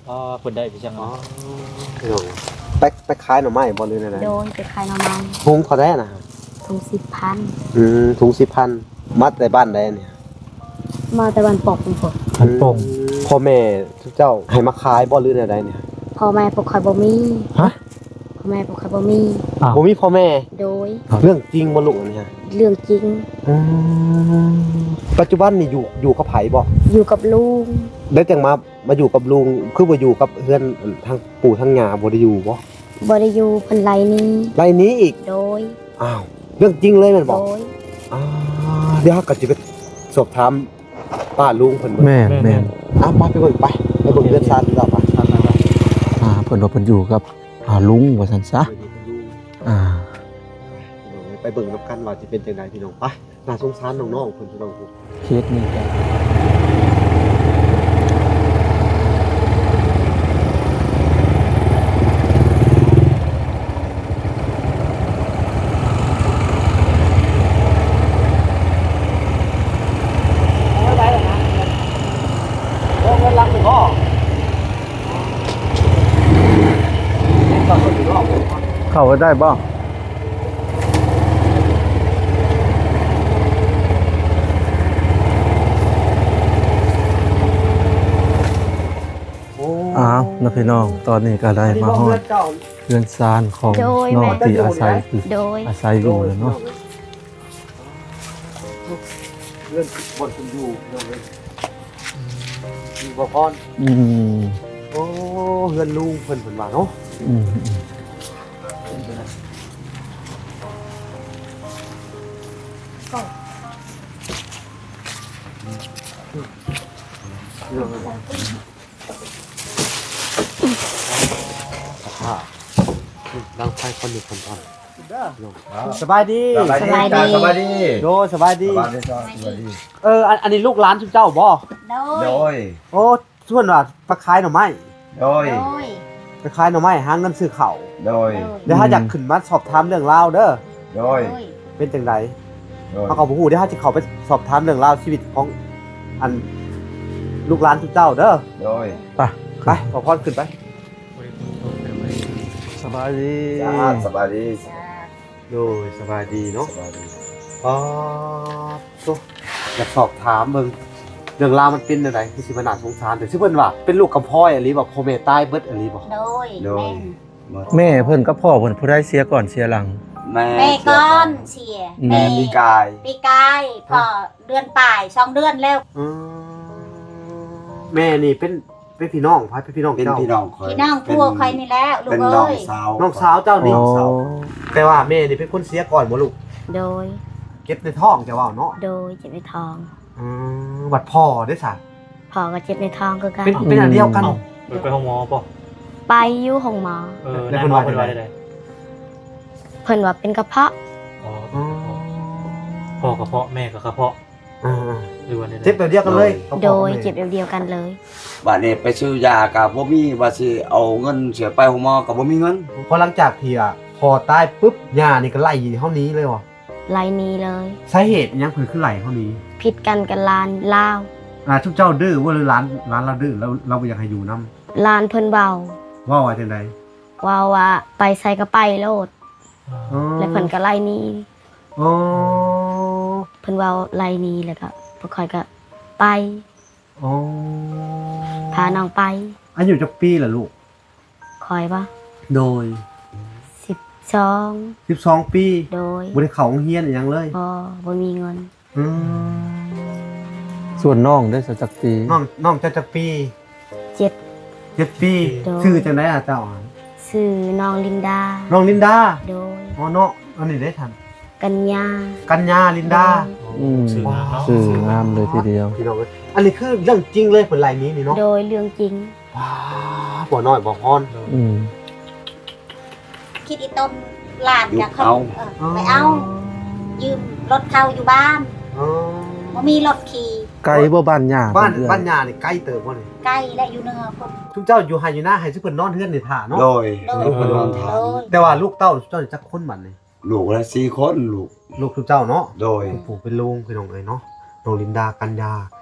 ອໍ ເພິ່ນໄດ້ໄປຈັ່ງ ອໍ ພີ່ນ້ອງ ໄປ ໄປຂາຍໜໍ່ໄມ້ບໍ່ ຫຼືແນວໃດ? ໂດຍ ໄປຂາຍໜໍ່ໄມ້. ຖົງເທົ່າໃດນະ? ຖົງສິບພັນ. ອືມ ຖົງສິບພັນ. ມາແຕ່ບ້ານໃດນີ້? ມາແຕ່ບ້ານປ່ອງພຸ້ນ. ບ້ານປ່ອງ. ອືມ ພໍ່ແມ່ເຈົ້າໃຫ້ມາຂາຍບໍ່ ຫຼືແນວໃດນີ້? ພໍ່ແມ່ພວກຂ້ອຍບໍ່ມີ. ຮະ? ພໍ່ແມ່ພວກຂ້ອຍບໍ່ມີ. ອ້າວ ບໍ່ມີພໍ່ແມ່? ໂດຍ. ເລື່ອງຈິງບໍ່ລູກອັນນີ້? ເລື່ອງຈິງ. ອືມ ປັດຈຸບັນນີ້ຢູ່ ຢູ່ກັບໃຜບໍ່? ຢູ່ກັບລຸງ. ໄດ້ຈັ່ງມາ ມາຢູ່ກັບລຸງ ຄືບໍ່ຢູ່ກັບເຮືອນ ທາງປູ່ທາງຍ່າ ບໍ່ໄດ້ຢູ່ບໍ່? ບໍ່ໄດ້ຢູ່ ເພິ່ນໄລ່ໜີ. ໄລ່ໜີອີກ? ໂດຍ. ອ້າວ ເລື່ອງຈິງເລີຍແມ່ນບໍ່? ໂດຍ. ອ່າ ດຽວເຮົາກໍຊິໄປສອບຖາມປ້າລຸງເພິ່ນເບິ່ງ. ແມ່ນ ແມ່ນ ແມ່ນ. ອ່າ ໄປ ໄປເບິ່ງ ໄປ ໄປເບິ່ງເຮືອນຊານເຂົາເຈົ້າ ໄປ ໄປ ໄປ. ອ່າ ເພິ່ນວ່າເພິ່ນຢູ່ກັບ ອ່າ ລຸງວ່າຊັ້ນຊະ. ອ່າ ໄປເບິ່ງນຳກັນວ່າຊິເປັນຈັ່ງໃດ ພີ່ນ້ອງ. ໄປ. ໜ້າສົງສານນ້ອງໆເພິ່ນ ພີ່ນ້ອງ. ເຂດນີ້ກໍ ເຂົ້າໄປໄດ້ບໍ່? ອ້າວ ເນາະພີ່ນ້ອງ ຕອນນີ້ກໍໄດ້ມາຮອດເຮືອນຊານຂອງ ໂດຍ ນ້ອງ ແມ່ນ ທີ່ອາໄສ ໂດຍ ອາໄສຢູ່ແລ້ວເນາະ. ເຮືອນບ່ອນເພິ່ນຢູ່ ພີ່ນ້ອງເອີຍ ຢູ່ບໍ່ພອນ. ອືມ ໂອ້ ເຮືອນລຸງເພິ່ນ ເພິ່ນວ່າເນາະ. ອືມ ອືມ. ດັງໄຟກ່ອນ ຢູ່ກ່ອນ. ສະບາຍດີ. ສະບາຍດີ ສະບາຍດີ. ໂດຍ ສະບາຍດີ. ສະບາຍດີ ສະບາຍດີ. ເອີ ອັນ ອັນນີ້ລູກຫຼານຊຸມເຈົ້າບໍ່? ໂດຍ ໂດຍ. ໂອ້ ຊວນວ່າໄປຂາຍໜໍ່ໄມ້. ໂດຍ ໂດຍ. ໄປຂາຍໜໍ່ໄມ້ ຫາເງິນຊື້ເຂົ້າ. ໂດຍ ໂດຍ. ແລ້ວເຮົາຢາກຂຶ້ນມາສອບຖາມເລື່ອງລາວເດີ. ໂດຍ ໂດຍ. ເປັນຈັ່ງໃດ? ໂດຍ ເຮົາກໍບໍ່ຮູ້ເດ້ ເຮົາຊິເຂົ້າໄປສອບຖາມເລື່ອງລາວຊີວິດຂອງ ອັນ ລູກຫຼານຊຸມເຈົ້າເດີ. ໂດຍ ໄປ ໄປ ຂໍພອນຂຶ້ນໄປ. ສະບາຍດີ. ຈ້າ ສະບາຍດີ. ໂດຍ ສະບາຍດີເນາະ. ສະບາຍດີ. ອໍ ໂຕ ຢາກສອບຖາມເບິ່ງ ເລື່ອງລາວມັນເປັນແນວໃດ ຄືຊິມາໜ້າສົງສານແທ້. ຊິເພິ່ນວ່າເປັນລູກກຳພ້ອຍອີ່ຫຼີບໍ່? ພໍ່ແມ່ຕາຍເບິດອີ່ຫຼີບໍ່? ໂດຍ ໂດຍ. ແມ່ນ. ແມ່ເພິ່ນກັບພໍ່ເພິ່ນ ຜູ້ໃດເສຍກ່ອນເສຍຫຼັງ? ແມ່ ແມ່ກ່ອນເສຍ. ອືມ ແມ່ປີກາຍ ປີກາຍ. ພໍ່ເດືອນປາຍ ສອງເດືອນແລ້ວ. ອືມ ແມ່ນີ້ເປັນ ເປັນພີ່ນ້ອງໃຜ? ເປັນພີ່ນ້ອງ ເປັນເຈົ້າ? ພີ່ນ້ອງຂ້ອຍ. ພີ່ນ້ອງຜົວຂ້ອຍນີ້ແຫຼະ ລູກເອີຍ. ເປັນນ້ອງສາວ ນ້ອງສາວເຈົ້ານີ້. ອໍ ແຕ່ວ່າແມ່ນີ້ເປັນຄົນເສຍກ່ອນບໍ່ລູກ? ໂດຍ. ເຈັບໃນທ້ອງເຈົ້າເວົ້າເນາະ? ໂດຍ ເຈັບໃນທ້ອງ. ອືມ ບັດພໍ່ເດ້ສະ? ພໍ່ກໍເຈັບໃນທ້ອງຄືກັນ. ເປັນ ເປັນອັນດຽວກັນ. ເອົ້າ ໄປ ໄປໂຮງໝໍບໍ່? ໄປຢູ່ໂຮງໝໍ. ເອີ ແລ້ວເພິ່ນວ່າ ເພິ່ນວ່າຈັ່ງໃດ? ເພິ່ນວ່າເປັນກະເພາະ. ອໍ ອໍ ພໍ່ກະເພາະ ແມ່ກໍກະເພາະ. ອ່າ ຫຼືວ່າແນວໃດ? ເຈັບແບບດຽວກັນເລີຍ. ໂດຍ ກັບພໍ່ກັບແມ່ ເຈັບແບບດຽວກັນເລີຍ. ບາດນີ້ໄປຊື້ຢາກະບໍ່ມີ ວ່າຊິເອົາເງິນ ຊິໄປໂຮງໝໍກະບໍ່ມີເງິນ. ພໍຫຼັງຈາກທີ່ ອາ ພໍ່ຕາຍປຶບ ຍ່ານີ້ກະໄລ່ເຮົາໜີເລີຍບໍ່? ໄລ່ໜີເລີຍ. ສາເຫດຫຍັງເພິ່ນຄືໄລ່ເຮົາໜີ? ຜິດກັນກັບຫຼານລາວ. ອ່າ ຊຸມເຈົ້າດື້ບໍ່ ຫຼືຫຼານ ຫຼານລາວດື້ ລາວ ລາວບໍ່ຢາກໃຫ້ຢູ່ນຳ? ຫຼານເພິ່ນເວົ້າ. ເວົ້າວ່າຈັ່ງໃດ? ເວົ້າວ່າໄປໃສກະໄປໂລດ. ອໍ ແລ້ວເພິ່ນກະໄລ່ໜີ. ອໍ ເພິ່ນເວົ້າໄລ່ໜີ ແລ້ວກະພວກຂ້ອຍກະໄປ. ອໍ ພານ້ອງໄປ. ອາຍຸຈັກປີລະລູກ? ຂ້ອຍບໍ່? ໂດຍ. ສິບສອງ. ສິບສອງປີ? ໂດຍ. ບໍ່ໄດ້ເຂົ້າໂຮງຮຽນອີ່ຫຍັງເລີຍ? ບໍ່ ບໍ່ມີເງິນ. ອືມ ສ່ວນນ້ອງເດ້ ຈັກປີ? ນ້ອງ ນ້ອງເຈົ້າຈັກປີ? ເຈັດ. ເຈັດປີ. ໂດຍ. ຊື່ຈັ່ງໃດອະເຈົ້າ? ຊື່ນ້ອງລິນດາ. ນ້ອງລິນດາ? ໂດຍ. ອໍ ເນາະ ອັນນີ້ເດ້ທ່ານ? ກັນຍາ. ກັນຍາ ລິນດາ. ໂດຍ. ອືມ ຊື່ງາມເນາະ ຊື່ງາມເລີຍທີດຽວ. ພີ່ນ້ອງເອີຍ ອັນນີ້ຄືເລື່ອງຈິງເລີຍ ເພິ່ນໄລ່ໜີນີ້ເນາະ? ໂດຍ ເລື່ອງຈິງ. ວ້າ ບໍ່ນ້ອຍບໍ່ພອນ. ອືມ ຄິດອີ່ຕົນຫຼານກະ ເອີ ໄປເອົາ ຢືມລົດເຂົາຢູ່ບ້ານ. ອໍ ບໍ່ມີລົດຂີ່. ໄກບໍ່ບ້ານຍ່າ? ບ້ານ ບ້ານຍ່ານີ້ໄກເຕີບບໍ່ນີ້? ໄກແຫຼະ ຢູ່ເໜືອພຸ້ນ. ຊຸມເຈົ້າຢູ່ໄຮ່ຢູ່ນາ ໃຫ້ຊຸມເພິ່ນນອນເຮືອນນີ້ຖ້າເນາະ? ໂດຍ ໂດຍ ໃຫ້ເພິ່ນນອນຖ້າ. ໂດຍ ແຕ່ວ່າລູກເຕົ້າຊຸມເຈົ້າຈັກຄົນບັດນີ້? ລູກລະສີ່ຄົນ ລູກ ລູກຊຸມເຈົ້າເນາະ? ໂດຍ ເປັນປູ່ເປັນລຸງ ພີ່ນ້ອງເອີຍເນາະ. ນ້ອງລິນດາ ກັນຍາ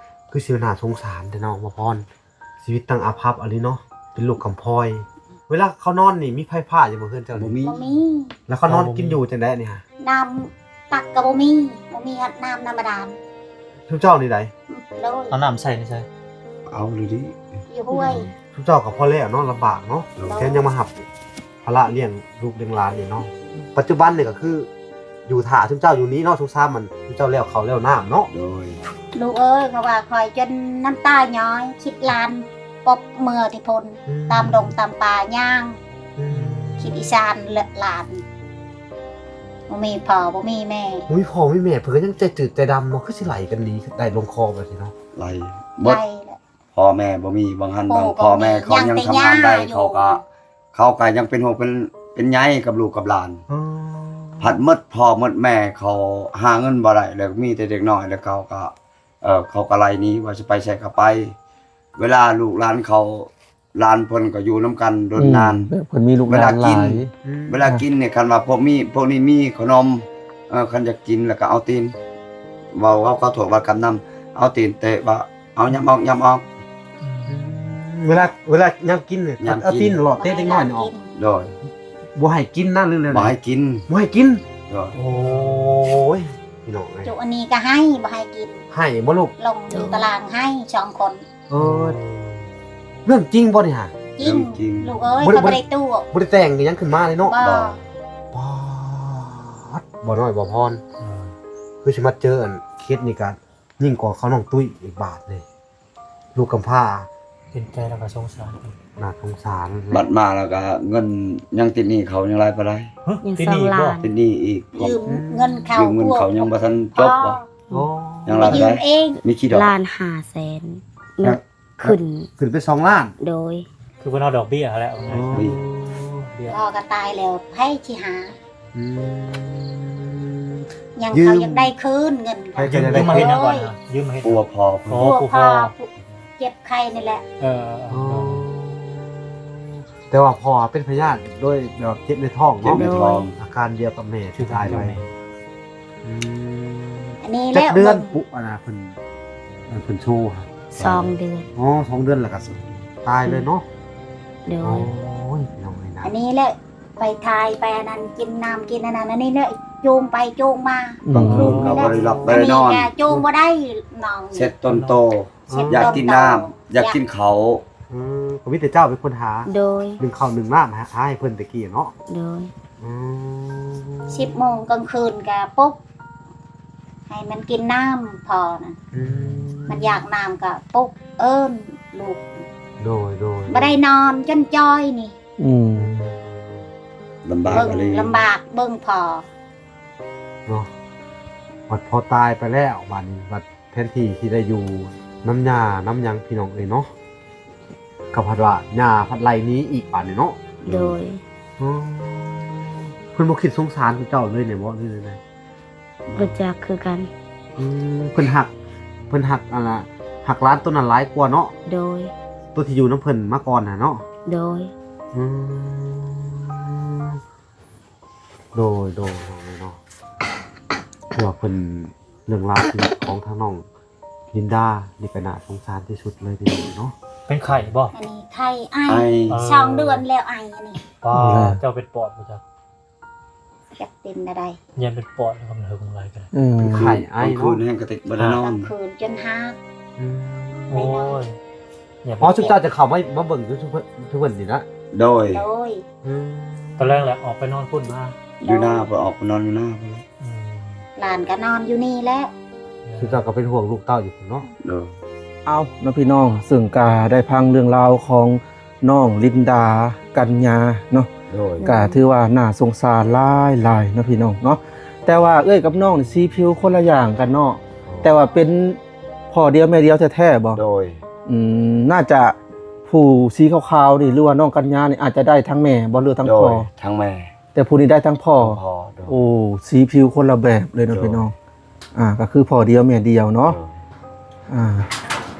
ຄືຊິໜ້າສົງສານແທ້ເນາະ ບໍ່ພອນ. ຊີວິດຕັ້ງອາພັບອີ່ຫຼີເນາະ. ເປັນລູກກຳພ້ອຍ. ເວລາເຂົານອນນີ້ມີໄຟຟ້າຢູ່ບໍ່ເຮືອນເຈົ້ານີ້? ບໍ່ມີ. ບໍ່ມີ. ແລ້ວເຂົານອນກິນຢູ່ຈັ່ງໃດນີ້ຫະ? ນ້ຳຕັກກໍບໍ່ມີ, ບໍ່ມີຮອດນ້ຳນຳບາດານ. ຊຸມເຈົ້ານີ້ໃດ? ໂດຍ. ເອົານ້ຳໃສ່ໃນໃສ? ເອົາຢູ່ນີ້ ຢູ່ຫ້ວຍ. ຊຸມເຈົ້າກໍພໍແລ້ວເນາະ, ລຳບາກເນາະ. ໂດຍ. ແຖມຍັງມາຮັບພາລະລ້ຽງລູກລ້ຽງຫຼານອີກເນາະ. ປັດຈຸບັນນີ້ກໍຄື ຢູ່ຖ້າຊຸມເຈົ້າຢູ່ນີ້ເນາະ, ສົງສານມັນ ຊຸມເຈົ້າແລ້ວເຂົ້າແລ້ວນ້ຳເນາະ. ໂດຍ. ລູກເອີຍ, ເພາະວ່າຂ້ອຍຈົນນ້ຳຕາຍ້ອຍ, ຄິດຫຼານປົບເມືອທີ່ພຸ້ນ, ອືມ ຕາມດົງຕາມປ່າຍ່າງ, ອືມ ຄິດອີສານເລືອກຫຼານ. ບໍ່ມີພໍ່ບໍ່ມີແມ່. ບໍ່ມີພໍ່ບໍ່ມີແມ່, ເພິ່ນກໍຍັງໃຈຈືດໃຈດຳເນາະ, ຄືຊິໄລ່ກັນໜີໄດ້ລົງຄໍແບບນີ້ເນາະ. ໄລ່ເບິດ. ໄລ່ແຫຼະ. ພໍ່ແມ່ບໍ່ມີ, ບາງຫັ້ນບາງພໍ່ແມ່ເຂົາຍັງທຳງານໄດ້, ເຂົາກໍ ເຂົາກໍຍັງເປັນຫ່ວງເປັນ ເປັນໃຍກັບລູກກັບຫຼານ. ອໍ ພັດໝົດພໍ່ໝົດແມ່ເຂົາຫາເງິນບໍ່ໄດ້ ແລ້ວມີແຕ່ເດັກນ້ອຍ ແລ້ວເຂົາກໍ ເອີ ເຂົາກໍໄລ່ໜີ ວ່າຊິໄປໃສກໍໄປ. ເວລາລູກຫຼານເຂົາ ຫຼານເພິ່ນກໍຢູ່ນຳກັນດົນນານ ອືມ ແບບເພິ່ນມີລູກຫຼານຫຼາຍ. ເວລາກິນ ອືມ ເວລາກິນນີ້ ຄັນວ່າພວກມີ ພວກນີ້ມີຂະໜົມ ເອີ ຄັນຢາກກິນແລ້ວກໍເອົາຕີນ ເວົ້າ ເວົ້າຂໍໂທດວ່າກຳນຳ ເອົາຕີນເຕະວ່າ ເອົາ ຫຍັບອອກ ຫຍັບອອກ. ອືມ ເວລາ ເວລາຍາມກິນນີ້ ຍາມກິນ ເອົາຕີນຫຼອດເຕະເດັກນ້ອຍນີ້ອອກ. ໂດຍ. ບໍ່ໃຫ້ກິນນະ ຫຼືແນວໃດ? ບໍ່ໃຫ້ກິນ. ບໍ່ໃຫ້ກິນ. ໂດຍ. ໂອ້ຍ ພີ່ນ້ອງເອີຍ ຈຸອັນນີ້ກໍໃຫ້ ບໍ່ໃຫ້ກິນ. ໃຫ້ບໍ່ລູກ? ລົງຢູ່ຕາລາງໃຫ້ສອງຄົນ. ເອີ ເລື່ອງຈິງບໍ່ນີ້ຫະ? ຈິງ. ເລື່ອງຈິງ. ລູກເອີຍ ບໍ່ໄດ້ ເຂົາບໍ່ໄດ້ຕົວະ ບໍ່ໄດ້ແຕ່ງອີ່ຫຍັງຂຶ້ນມາເລີຍເນາະ. ບໍ່. ບາດ ບໍ່ນ້ອຍບໍ່ພອນ ອືມ ຄືຊິມາເຈີອັນເຂດນີ້ກໍ ຍິ່ງກວ່າເຂົານ້ອງຕຸ້ຍອີກບາດນີ້ ລູກກຳພ້າ. ເຫັນໃຈແລ້ວກໍສົງສານ ໜ້າສົງສານ. ບັດມາແລ້ວກໍເງິນຍັງຕິດໜີ້ເຂົາຍັງຫຼາຍປານໃດ? ຮະ? ຍັງ ຕິດໜີ້ ສອງລ້ານ. ຕິດໜີ້ອີກ. ຢືມເງິນເຂົາ ຢືມເງິນເຂົາຍັງບໍ່ທັນຈົບບໍ່? ອໍ ຍັງຫຼາຍປານໃດ? ມີຂີ້ດອກ ລ້ານຫ້າແສນ. ຂຶ້ນ ຂຶ້ນເປັນສອງລ້ານ. ໂດຍ. ຄືເພິ່ນເອົາດອກເບ້ຍຫັ້ນແຫຼະ. ອໍ ເບ້ຍ ພໍ່ກໍຕາຍແລ້ວ ໃຜຊິຫາ? ອືມ ຍັງ ຢືມ ເຂົາຢາກໄດ້ຄືນເງິນ. ໃຜກໍຢາກໄດ້ຄືນ. ຢືມມາເຮັດຫຍັງກ່ອນນະ? ຢືມມາເຮັດ ປົວພໍ່. ອໍ ປົວພໍ່ ປົວພໍ່ ເຈັບໄຂ້ນີ້ແຫຼະ. ເອີ ອໍ ເອີ ແຕ່ວ່າພໍ່ເປັນພະຍາດໂດຍແບບເຈັບໃນທ້ອງເນາະ. ເຈັບໃນທ້ອງ. ອາການດຽວກັບແມ່ທີ່ຕາຍໄປ. ອືມ ອັນນີ້ແຫຼະ. ຈັກເດືອນປຸ ອັນນ່າ ເພິ່ນ ເພິ່ນໂຊຫະ? ສອງເດືອນ. ອໍ ສອງເດືອນແລ້ວກໍຕາຍເລີຍເນາະ. ໂດຍ. ໂອ້ຍ ພີ່ນ້ອງເອີຍນະ ອັນນີ້ແຫຼະ ໄປຖ່າຍໄປອັນນັ້ນ ກິນນ້ຳກິນອັນນັ້ນອັນນີ້ແຫຼະ ໂຈງໄປໂຈງມາ. ອືມ ບາງຄືນກໍບໍ່ໄດ້ຫຼັບບໍ່ໄດ້ນອນ ອັນນີ້ກໍໂຈງບໍ່ໄດ້ນ້ອງ. ເຊັດຕົນໂຕ. ເຊັດ ຢາກກິນນ້ຳ ຢາກກິນເຂົ້າ. ອືມ ກໍມີແຕ່ເຈົ້າເປັນຄົນຫາ. ໂດຍ. ໜຶ້ງເຂົ້າໜຶ້ງນ້ຳຫາໃຫ້ເພິ່ນແຕ່ກີ້ເນາະ. ໂດຍ. ອືມ ສິບໂມງກາງຄືນກໍປຸກ ໃຫ້ມັນກິນນ້ຳພໍນະ. ອືມ ມັນຢາກນ້ຳກໍປຸກເອີ້ນລູກ. ໂດຍ ໂດຍ. ບໍ່ໄດ້ນອນຈົນຈ່ອຍນີ້. ອືມ ລຳບາກອີ່ຫຼີ ລຳບາກເບິ່ງພໍ່ເນາະ. ບັດພໍ່ຕາຍໄປແລ້ວ ບາດນີ້ບັດແທນທີ່ຊິໄດ້ຢູ່ນຳຍ່ານຳຫຍັງ ພີ່ນ້ອງເອີຍເນາະ, ກໍພັດວ່າຍ່າພັດໄລ່ໜີອີກບາດນີ້ເນາະ. ໂດຍ. ອືມ ເພິ່ນບໍ່ຄິດສົງສານເຈົ້າເລີຍແມ່ນບໍ່ ຫຼືແນວໃດ? ບໍ່ຈັກຄືກັນ. ອືມ ເພິ່ນຮັກ ເພິ່ນຮັກ ອັນນ່າ ຮັກຫຼານໂຕນັ້ນຫຼາຍກວ່າເນາະ. ໂດຍ. ໂຕທີ່ຢູ່ນຳເພິ່ນມາກ່ອນຫັ້ນເນາະ. ໂດຍ. ອືມ ໂດຍ ໂດຍ ໂດຍເນາະ. ເພາະວ່າເພິ່ນ ເລື່ອງລາວຊີວິດຂອງທາງນ້ອງລິນດານີ້ກໍໜ້າສົງສານທີ່ສຸດເລີຍພີ່ນ້ອງເນາະ. ເປັນໄຂ້ບໍ່? ອັນນີ້ໄຂ້ ໄອ ໄອ ສອງເດືອນແລ້ວໄອ ອັນນີ້. ປ້າ ເຈົ້າເປັນປອດບໍ່ຈັກ? ຈັກເປັນແນວໃດ ຢ້ານເປັນປອດ ແລ້ວກໍມັນເຫິງຫຼາຍກໍໄດ້. ອືມ ໄຂ້ ໄອ ເນາະ. ກາງຄືນແຮງກະຕິກບໍ່ໄດ້ນອນ. ກາງຄືນຈົນຮາກ. ອືມ ໄປນອນ. ອໍ ຊຸມເຈົ້າຈະເຂົ້າມາ ມາເບິ່ງຢູ່ຊຸມເພິ່ນ ຊຸມເພິ່ນນີ້ນະ. ໂດຍ. ໂດຍ. ອືມ ຕອນແລງແຫຼະອອກໄປນອນພຸ້ນມາ ຢູ່ນາ ໂດຍ ເພິ່ນອອກໄປນອນຢູ່ນາພຸ້ນ. ອືມ ຫຼານກໍນອນຢູ່ນີ້ແຫຼະ. ເອີ ຊຸມເຈົ້າກໍເປັນຫ່ວງລູກເຕົ້າຢູ່ພຸ້ນເນາະ. ໂດຍ. ເອົາເນາະພີ່ນ້ອງ ເຊິ່ງກໍໄດ້ຟັງເລື່ອງລາວຂອງ ນ້ອງລິນດາ ກັນຍາເນາະ. ໂດຍ. ກໍຖືວ່າໜ້າສົງສານຫຼາຍໆເນາະພີ່ນ້ອງເນາະ. ແຕ່ວ່າເອື້ອຍກັບນ້ອງນີ້ສີຜິວຄົນລະຢ່າງກັນເນາະ. ໂດຍ. ແຕ່ວ່າເປັນພໍ່ດຽວແມ່ດຽວແທ້ໆບໍ່? ໂດຍ. ອືມ ໜ້າຈະຜູ້ສີຂາວໆນີ້ ຫຼືວ່ານ້ອງກັນຍານີ້ ອາດຈະໄດ້ທັງແມ່ບໍ່ ຫຼືທັງພໍ່? ໂດຍ ທັງແມ່. ແຕ່ຜູ້ນີ້ໄດ້ທັງພໍ່. ທັງພໍ່. ໂດຍ. ໂອ້ ສີຜິວຄົນລະແບບເລີຍເນາະ. ໂດຍ. ພີ່ນ້ອງ ອ່າ ກໍຄືພໍ່ດຽວແມ່ດຽວເນາະ. ໂດຍ. ອ່າ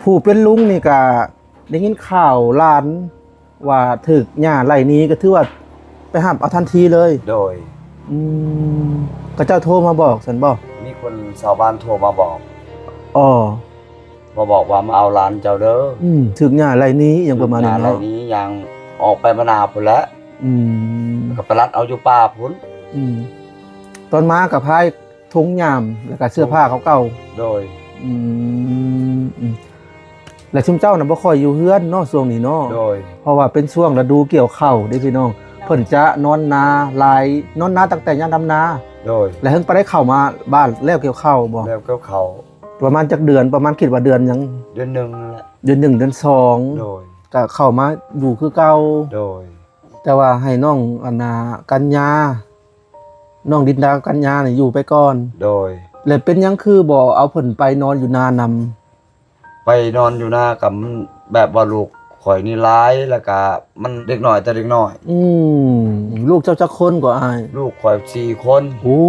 ຜູ້ເປັນລຸງນີ້ກໍ ໄດ້ຍິນຂ່າວຫຼານວ່າຖືກຍ່າໄລ່ໜີ ກໍຖືວ່າໄປຮັບເອົາທັນທີເລີຍ. ໂດຍ. ອືມ ເຂົາເຈົ້າໂທມາບອກຊັ້ນບໍ່? ມີຄົນຊາວບ້ານໂທມາບອກ. ອໍ ອື ມາບອກວ່າມາເອົາຫຼານເຈົ້າເດີ. ອືມ ຖືກຫຍ້າໄລ່ໜີຫຍັງປະມານນີ້ເນາະ. ຖືກຫຍ້າໄລ່ໜີຫຍັງ ອອກໄປມານາພຸ້ນແຫຼະ. ອືມ ກໍໄປລັດເອົາຢູ່ປ່າພຸ້ນ. ອືມ ຕອນມາກໍພາຍ ຖົງຍາມ ແລ້ວກະເສື້ອຜ້າເກົ່າໆ. ໂດຍ. ອືມ ອືມ ແລະຊຸມເຈົ້ານະບໍ່ຄ່ອຍຢູ່ເຮືອນເນາະ ຊ່ວງນີ້ເນາະ. ໂດຍ. ເພາະວ່າເປັນຊ່ວງລະດູກ່ຽວເຂົ້າເດ້ພີ່ນ້ອງ. ໂດຍ. ເພິ່ນຈະນອນນາຫຼາຍ ນອນນາຕັ້ງແຕ່ຍາມດຳນາ. ໂດຍ. ແລະເພິ່ນປານໃດເຂົ້າມາບ້ານແລ້ວກ່ຽວເຂົ້າບໍ່? ແລ້ວກ່ຽວເຂົ້າ. ປະມານຈັກເດືອນ? ປະມານຄິດວ່າເດືອນຫຍັງ? ເດືອນໜຶ່ງນັ້ນແຫຼະ. ເດືອນໜຶ່ງ ເດືອນສອງ. ໂດຍ. ກະເຂົ້າມາຢູ່ຄືເກົ່າ. ໂດຍ. ແຕ່ວ່າໃຫ້ນ້ອງ ອັນນ່າ ກັນຍາ ນ້ອງລິນດາກັນຍານີ້ຢູ່ໄປກ່ອນ. ໂດຍ. ແລ້ວເປັນຫຍັງຄືບໍ່ເອົາເພິ່ນໄປນອນຢູ່ນານຳ? ໄປນອນຢູ່ນາກໍມັນແບບວ່າລູກຂ້ອຍນີ້ຫຼາຍ ແລ້ວກະມັນເດັກນ້ອຍແຕ່ເດັກນ້ອຍ. ອືມ ລູກເຈົ້າຈັກຄົນກໍອ້າຍ? ລູກຂ້ອຍສີ່ຄົນ. ໂອ້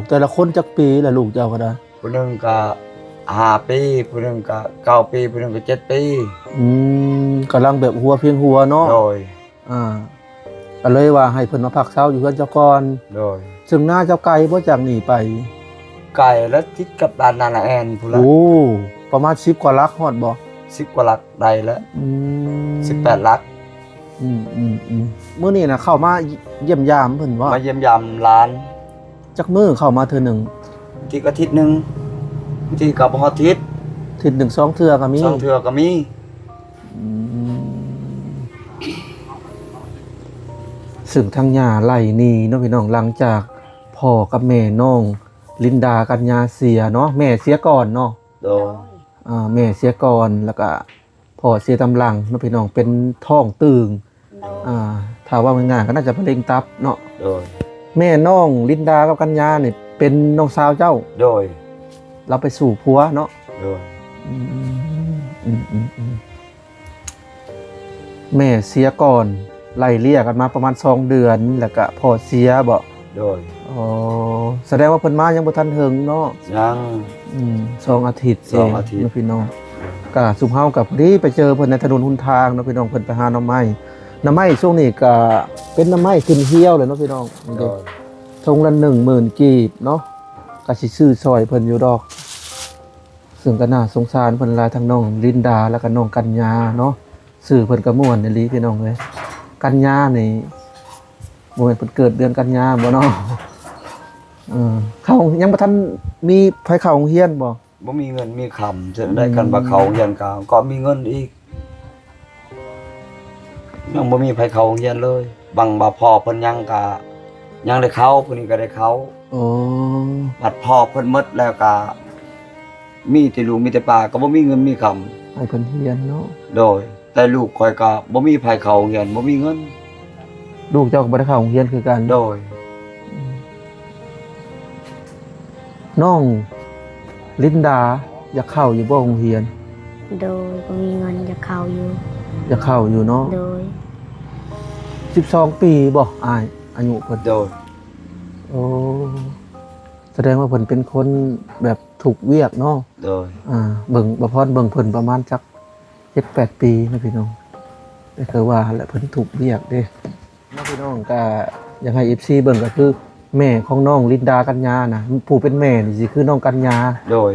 ແຕ່ລະຄົນຈັກປີລະລູກເຈົ້າກໍໄດ້? ຜູ້ໜຶ່ງກໍຫ້າປີ ຜູ້ໜຶ່ງກໍເກົ້າປີ ຜູ້ໜຶ່ງກໍເຈັດປີ. ອືມ ກຳລັງແບບຫົວພຽງຫົວເນາະ. ໂດຍ. ອ່າ ກໍເລີຍວ່າໃຫ້ເພິ່ນມາພັກເຊົາຢູ່ເຮືອນເຈົ້າກ່ອນ. ໂດຍ. ເຊິ່ງນາເຈົ້າໄກບໍ່ຈາກນີ້ໄປ? ໄກແລ້ວ ຕິດກັບດ່ານນານາແອນພຸ້ນລະ. ໂອ້ ປະມານສິບກວ່າຫຼັກຮອດບໍ່? ສິບກວ່າຫຼັກໄດ້ແລ້ວ. ອືມ ສິບແປດຫຼັກ. ອືມໆໆ ມື້ນີ້ນະເຂົ້າມາຢ້ຽມຢາມເພິ່ນບໍ່? ມາຢ້ຽມຢາມຫຼານ. ຈັກມື້ເຂົ້າມາເທື່ອໜຶ່ງ? ບາງທີກໍທິດໜຶ່ງ ບາງທີກໍບໍ່ຮອດທິດ. ທິດໜຶ່ງສອງເທື່ອກໍມີ? ສອງເທື່ອກໍມີ. ອືມ ຊຶ່ງທາງຍ່າໄລ່ໜີເນາະພີ່ນ້ອງ ຫຼັງຈາກພໍ່ກັບແມ່ນ້ອງລິນດາກັນຍາເສຍເນາະ. ແມ່ເສຍກ່ອນເນາະ? ໂດຍ. ອ່າ ແມ່ເສຍກ່ອນ ແລ້ວກະ ພໍ່ເສຍຕາມຫຼັງເນາະພີ່ນ້ອງ ເປັນທ້ອງຕຶງ. ໂດຍ. ອ່າ ຖ້າເວົ້າງ່າຍໆກໍໜ້າຈະມະເຮັງຕັບເນາະ. ໂດຍ. ແມ່ນ້ອງລິນດາກັບກັນຍານີ້ເປັນນ້ອງສາວເຈົ້າ? ໂດຍ. ລາວໄປສູ່ຜົວເນາະ? ໂດຍ. ອືມ ອືມໆໆ ແມ່ເສຍກ່ອນ ໄລ່ເລ່ຍກັນມາປະມານສອງເດືອນ ແລ້ວກະພໍ່ເສຍບໍ? ໂດຍ. ອໍ ສະແດງວ່າເພິ່ນມາຍັງບໍ່ທັນເຖິງເນາະ? ຍັງ. ອືມ ສອງອາທິດເອງ ສອງອາທິດເນາະພີ່ນ້ອງ. ກະຊຸມເຮົາກະພໍດີໄປເຈີເພິ່ນໃນຖະໜົນຫົນທາງເນາະພີ່ນ້ອງ ເພິ່ນໄປຫາໜໍ່ໄມ້. ໜໍ່ໄມ້ຊ່ວງນີ້ກະເປັນໜໍ່ໄມ້ຂຶ້ນຮຽວແລ້ວເນາະພີ່ນ້ອງ. ໂດຍ. ຖົງລະໜຶ່ງໝື່ນກີບເນາະ ກະຊິຊື້ຊ່ອຍເພິ່ນຢູ່ດອກ. ຊຶ່ງກໍໜ້າສົງສານເພິ່ນຫຼາຍ ທັງນ້ອງລິນດາ ແລ້ວກໍນ້ອງກັນຍາເນາະ. ຊື່ເພິ່ນກໍມ່ວນອີ່ຫຼີພີ່ນ້ອງເອີຍ. ກັນຍານີ້ ບໍ່ແມ່ນເພິ່ນເກີດເດືອນກັນຍາບໍ່ເນາະ? ເອີ ເຂົາຍັງບໍ່ທັນມີໃຜເຂົ້າໂຮງຮຽນບໍ່? ບໍ່ມີເງິນມີຄຳ ຈະໄດ້ ອືມ ຄັນວ່າເຂົ້າໂຮງຮຽນກໍ ກໍມີເງິນອີກ. ຍັງບໍ່ມີໃຜເຂົ້າໂຮງຮຽນເລີຍ. ບາງວ່າພໍ່ເພິ່ນຍັງກະຍັງໄດ້ເຂົ້າ ຜູ້ນີ້ກໍໄດ້ເຂົ້າ. ໂອ້ ບັດພໍ່ເພິ່ນໝົດແລ້ວກະມີແຕ່ລູກມີແຕ່ປາ ກໍບໍ່ມີເງິນມີຄຳ ໃຫ້ເພິ່ນຮຽນເນາະ. ໂດຍ. ແຕ່ລູກຂ້ອຍກໍບໍ່ມີໃຜເຂົ້າໂຮງຮຽນ ບໍ່ມີເງິນ. ລູກເຈົ້າກໍບໍ່ໄດ້ເຂົ້າໂຮງຮຽນຄືກັນ? ໂດຍ. ນ້ອງລິນດາຢາກເຂົ້າຢູ່ບໍ່ໂຮງຮຽນ? ໂດຍ ບໍ່ມີເງິນ ຢາກເຂົ້າຢູ່. ຢາກເຂົ້າຢູ່ເນາະ? ໂດຍ. ສິບສອງປີບໍ່ອ້າຍ ອາຍຸເພິ່ນ? ໂດຍ. ໂອ້ ສະແດງວ່າເພິ່ນເປັນຄົນແບບທຸກວຽກເນາະ? ໂດຍ. ອ່າ ເບິ່ງ ບ່າວພອນເບິ່ງເພິ່ນປະມານຈັກເຈັດແປດປີເນາະພີ່ນ້ອງ. ແຕ່ຄືວ່າຫັ້ນແຫຼະ ເພິ່ນທຸກວຽກເດ້. ເນາະພີ່ນ້ອງ ກະຢາກໃຫ້ເອັຟຊີເບິ່ງ ກໍຄືແມ່ຂອງນ້ອງລິນດາກັນຍານະ ຜູ້ເປັນແມ່ນີ້ຊິຄືນ້ອງກັນຍາ. ໂດຍ.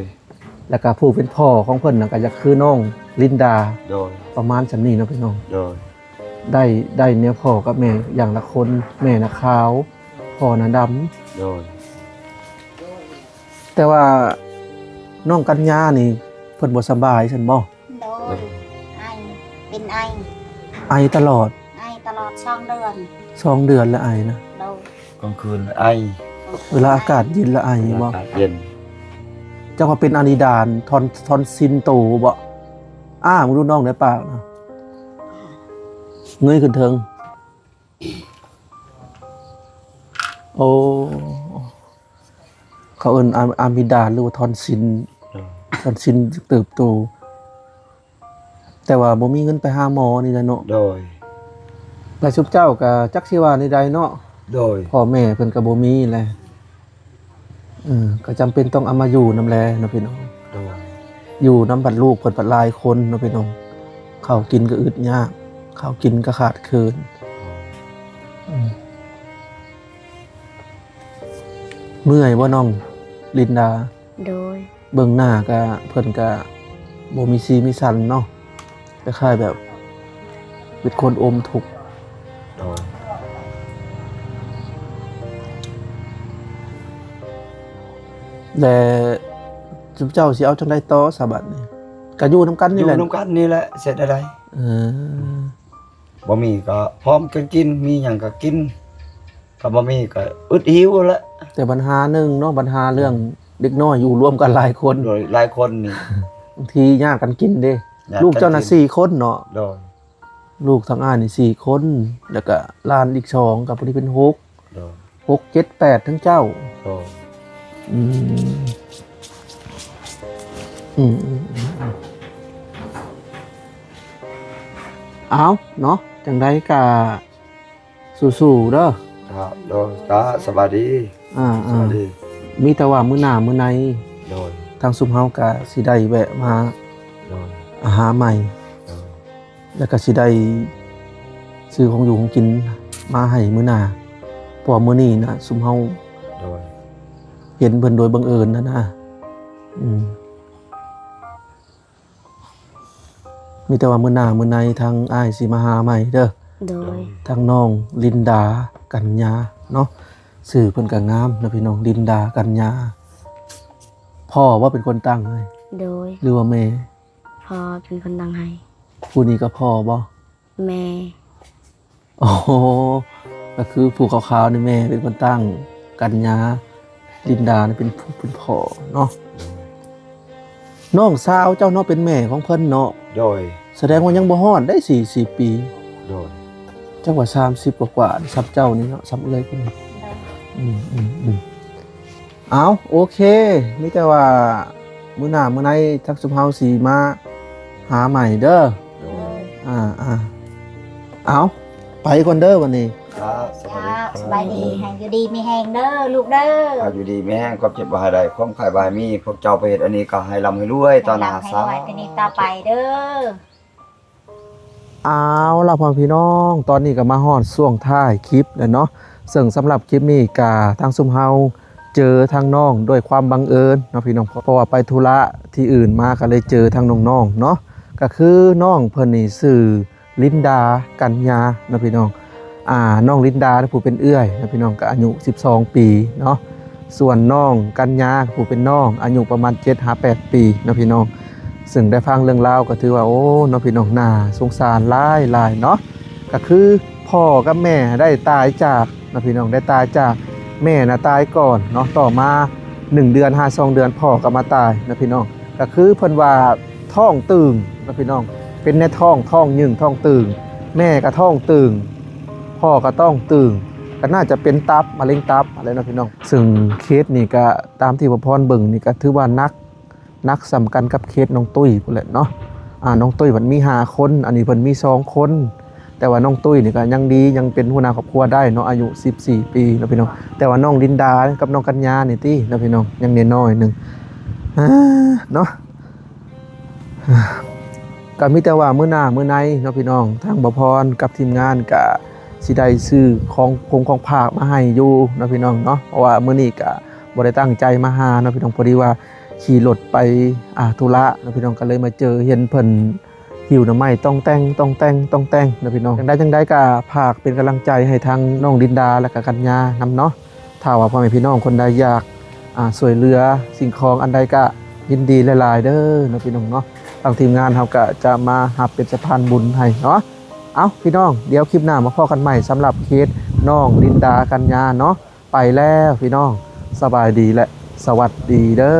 ແລ້ວກະຜູ້ເປັນພໍ່ຂອງເພິ່ນນະ ກະຢາກຄືນ້ອງລິນດາ. ໂດຍ. ປະມານສ່ຳນີ້ເນາະພີ່ນ້ອງ. ໂດຍ. ໄດ້ ໄດ້ເມຍພໍ່ກັບແມ່ຢ່າງລະຄົນ ແມ່ນະຂາວ ພໍ່ນະດຳ. ໂດຍ. ແຕ່ວ່ານ້ອງກັນຍານີ້ເພິ່ນບໍ່ສະບາຍຊັ້ນບໍ່? ໂດຍ ໄອ ເປັນໄອ ໄອຕະຫຼອດ ໄອຕະຫຼອດສອງເດືອນ ສອງເດືອນລະໄອນະ. ໂດຍ ກາງຄືນໄອ ເວລາອາກາດເຢັນລະໄອບໍ່? ອາກາດເຢັນ. ເຈົ້າວ່າເປັນອານິດານ ທອນ ທອນຊິນໂຕບໍ່? ອ້າ ມຶງດູນ້ອງໃນປາກນະ ເງີຍຂຶ້ນເທິງ. ໂອ້ ເຂົາເອີ້ນອາ ອາມິດານ ຫຼືວ່າທອນຊິນ. ໂດຍ. ທອນຊິນເຕີບໂຕ ແຕ່ວ່າບໍ່ມີເງິນໄປຫາໝໍນີ້ແຫຼະເນາະ. ໂດຍ. ແລະຊຸມເຈົ້າກໍຈັກຊິວ່າແນວໃດເນາະ. ໂດຍ. ພໍ່ແມ່ເພິ່ນກໍບໍ່ມີແຫຼະ. ເອີ ກໍຈຳເປັນຕ້ອງເອົາມາຢູ່ນຳແລເນາະພີ່ນ້ອງ. ໂດຍ. ຢູ່ນຳບັດລູກເພິ່ນບັດຫຼາຍຄົນເນາະພີ່ນ້ອງ ເຂົ້າກິນກໍອຶດຍາກ ເຂົ້າກິນກໍຂາດເຂີນ. ໂດຍ. ເມື່ອຍບໍ່ນ້ອງລິນດາ? ໂດຍ. ເບິ່ງໜ້າກະ ເພິ່ນກະ ບໍ່ມີສີມີສັນເນາະ ຄ້າຍໆແບບເປັນຄົນອົມທຸກ. ໂດຍ. ແລະ ຊຸມເຈົ້າຊິເອົາຈັ່ງໃດຕໍ່ຊະບັດນີ້? ກະຢູ່ນຳກັນນີ້ແຫຼະ ຢູ່ນຳກັນນີ້ແຫຼະ ເຮັດແນວໃດ? ເອີ ບໍ່ມີກໍພ້ອມກັນກິນ ມີຫຍັງກໍກິນ ກໍບໍ່ມີກໍອຶດຫິວແຫຼະ. ແຕ່ບັນຫາໜຶ່ງເນາະ ບັນຫາເລື່ອງເດັກນ້ອຍຢູ່ລວມກັນຫຼາຍຄົນ ໂດຍ ຫຼາຍຄົນນີ້ ບາງທີຍາດກັນກິນເດ້. ຍາດກັນກິນ ລູກເຈົ້ານະສີ່ຄົນເນາະ? ໂດຍ. ລູກທາງອ້າຍນີ້ສີ່ຄົນ ແລ້ວກະຫຼານອີກສອງ ກໍພໍດີເປັນຫົກ ໂດຍ ຫົກ ເຈັດ ແປດ ທັງເຈົ້າ. ໂດຍ. ອືມ ອືມໆໆ ເອົາເນາະ ຈັ່ງໃດກະສູ້ໆເດີ. ເຈົ້າ ໂດຍ ກະສະບາຍດີ. ອ່າໆ ສະບາຍດີ. ມີແຕ່ວ່າມື້ໜ້າມື້ໃນ ໂດຍ ທາງຊຸມເຮົາກະຊິໄດ້ແວະມາ ໂດຍ ຫາໃໝ່ ໂດຍ ແລ້ວກໍຊິໄດ້ຊື້ຂອງຢູ່ຂອງກິນມາໃຫ້ມື້ໜ້າ ເພາະວ່າມື້ນີ້ນະ ຊຸມເຮົາ ໂດຍ ເຫັນເພິ່ນໂດຍບັງເອີນຫັ້ນນະ. ອືມ ມີແຕ່ວ່າມື້ໜ້າມື້ໃນທາງອ້າຍຊິມາຫາໃໝ່ເດີ. ໂດຍ. ທາງນ້ອງລິນດາ ກັນຍາເນາະ ຊື່ເພິ່ນກໍງາມເນາະພີ່ນ້ອງ ລິນດາ ກັນຍາ. ພໍ່ບໍ່ເປັນຄົນຕັ້ງໃຫ້? ໂດຍ. ຫຼືວ່າແມ່? ພໍ່ເປັນຄົນຕັ້ງໃຫ້. ຜູ້ນີ້ກໍພໍ່ບໍ່? ແມ່. ໂອ້ ກໍຄືຜູ້ຂາວໆນີ້ແມ່ເປັນຄົນຕັ້ງ ກັນຍາ ລິນດານີ້ເປັນຜູ້ເປັນພໍ່ເນາະ. ນ້ອງສາວເຈົ້າເນາະ ເປັນແມ່ຂອງເພິ່ນເນາະ. ໂດຍ. ສະແດງວ່າຍັງບໍ່ຮອດໄດ້ສີ່ສິບປີ. ໂດຍ. ຈັກວ່າສາມສິບກວ່າໆ ສ່ຳເຈົ້ານີ້ເນາະ ສ່ຳເອື້ອຍເພິ່ນ. ໂດຍ. ອືມໆໆ ເອົາ ໂອເຄ ມີແຕ່ວ່າມື້ໜ້າມື້ໃນທາງຊຸມເຮົາຊິມາຫາໃໝ່ເດີ. ໂດຍ. ອ່າໆ ເອົາ ໄປກ່ອນເດີບັດນີ້. ເຈົ້າ ສະບາຍດີ ເຈົ້າ ສະບາຍດີ ໃຫ້ຢູ່ດີມີແຮງເດີລູກເດີ. ໃຫ້ຢູ່ດີມີແຮງ ຄວາມເຈັບບໍ່ໃຫ້ໄດ້ ຄວາມໄຂ້ບໍ່ໃຫ້ມີ ພວກເຈົ້າໄປເຮັດອັນນີ້ກໍໃຫ້ລ່ຳໃຫ້ລວຍຕໍ່ໜ້າ ໃຫ້ລ່ຳໃຫ້ລວຍ ສາທຸ ຕໍ່ນີ້ຕໍ່ໄປເດີ. ເອົາລະ ພໍ່ແມ່ພີ່ນ້ອງ ຕອນນີ້ກໍມາຮອດຊ່ວງທ້າຍຄລິບແລ້ວເນາະ ເຊິ່ງສຳລັບຄລິບນີ້ກະທາງຊຸມເຮົາເຈີທາງນ້ອງດ້ວຍຄວາມບັງເອີນເນາະພີ່ນ້ອງ ເພາະວ່າໄປທຸລະທີ່ອື່ນມາ ກໍເລີຍເຈີທາງນ້ອງໆເນາະ. ກໍຄືນ້ອງເພິ່ນນີ້ຊື່ລິນດາ ກັນຍາເນາະພີ່ນ້ອງ. ອ່າ ນ້ອງລິນດາ ຜູ້ເປັນເອື້ອຍເນາະພີ່ນ້ອງ ກໍອາຍຸສິບສອງປີເນາະ. ສ່ວນນ້ອງກັນຍາ ຜູ້ເປັນນ້ອງ ອາຍຸປະມານເຈັດຫາແປດປີເນາະພີ່ນ້ອງ. ເຊິ່ງໄດ້ຟັງເລື່ອງລາວກໍຖືວ່າ ໂອ້ ເນາະພີ່ນ້ອງ ໜ້າສົງສານຫຼາຍໆເນາະ. ກໍຄືພໍ່ກັບແມ່ໄດ້ຕາຍຈາກເນາະພີ່ນ້ອງ ໄດ້ຕາຍຈາກ ແມ່ນະຕາຍກ່ອນເນາະ ຕໍ່ມາໜຶ່ງເດືອນຫາສອງເດືອນ ພໍ່ກໍມາຕາຍເນາະພີ່ນ້ອງ. ກໍຄືເພິ່ນວ່າທ້ອງຕຶງເນາະພີ່ນ້ອງ ເປັນໃນທ້ອງ ທ້ອງຍືງ ທ້ອງຕຶງ ແມ່ກໍທ້ອງຕຶງ ພໍ່ກໍທ້ອງຕຶງ ກໍໜ້າຈະເປັນຕັບ ມະເຮັງຕັບຫັ້ນແຫຼະເນາະພີ່ນ້ອງ. ເຊິ່ງເຄສນີ້ກໍຕາມທີ່ບ່າວພອນເບິ່ງນີ້ກໍຖືວ່າໜັກ ໜັກສ່ຳກັນກັບເຄສນ້ອງຕຸ້ຍພຸ້ນແຫຼະເນາະ. ອ່າ ນ້ອງຕຸ້ຍເພິ່ນມີຫ້າຄົນ ອັນນີ້ເພິ່ນມີສອງຄົນ ແຕ່ວ່ານ້ອງຕຸ້ຍນີ້ກໍຍັງດີ ຍັງເປັນຫົວໜ້າຄອບຄົວໄດ້ເນາະ ອາຍຸສິບສີ່ປີເນາະພີ່ນ້ອງ. ແຕ່ວ່ານ້ອງລິນດາກັບນ້ອງກັນຍານີ້ຕິເນາະພີ່ນ້ອງ ຍັງນ້ອຍໆໜຶ່ງ ອ່າ ເນາະ. ກໍມີແຕ່ວ່າມື້ໜ້າມື້ໃນເນາະພີ່ນ້ອງ ທາງບ່າວພອນກັບທີມງານກະຊິໄດ້ຊື້ຂອງ ຂອງຂອງຝາກມາໃຫ້ຢູ່ເນາະພີ່ນ້ອງເນາະ ເພາະວ່າມື້ນີ້ກະບໍ່ໄດ້ຕັ້ງໃຈມາຫາເນາະພີ່ນ້ອງ ພໍດີວ່າຂີ່ລົດໄປ ອ່າ ທຸລະເນາະພີ່ນ້ອງ ກໍເລີຍມາເຈີ ເຫັນເພິ່ນຫິ້ວໜໍ່ໄມ້ຕ່ອງແຕ່ງ ຕ່ອງແຕ່ງ ຕ່ອງແຕ່ງເນາະພີ່ນ້ອງ. ຈັ່ງໃດ ຈັ່ງໃດກະຝາກເປັນກຳລັງໃຈໃຫ້ທາງນ້ອງລິນດາ ແລະກະກັນຍານຳເນາະ. ຖ້າວ່າພໍ່ແມ່ພີ່ນ້ອງຄົນໃດຢາກ ອ່າ ຊ່ວຍເຫຼືອສິ່ງຂອງອັນໃດກະຍິນດີຫຼາຍໆເດີເນາະພີ່ນ້ອງເນາະ ທາງທີມງານເຮົາກະຈະມາຮັບເປັນສະພານບຸນໃຫ້ເນາະ. ເອົ້າ ພີ່ນ້ອງ ດຽວຄລິບໜ້າມາພໍ້ກັນໃໝ່ ສຳລັບເຄສນ້ອງລິນດາ ກັນຍາເນາະ. ໄປແລ້ວພີ່ນ້ອງ ສະບາຍດີ ແລະ ສະຫວັດດີເດີ.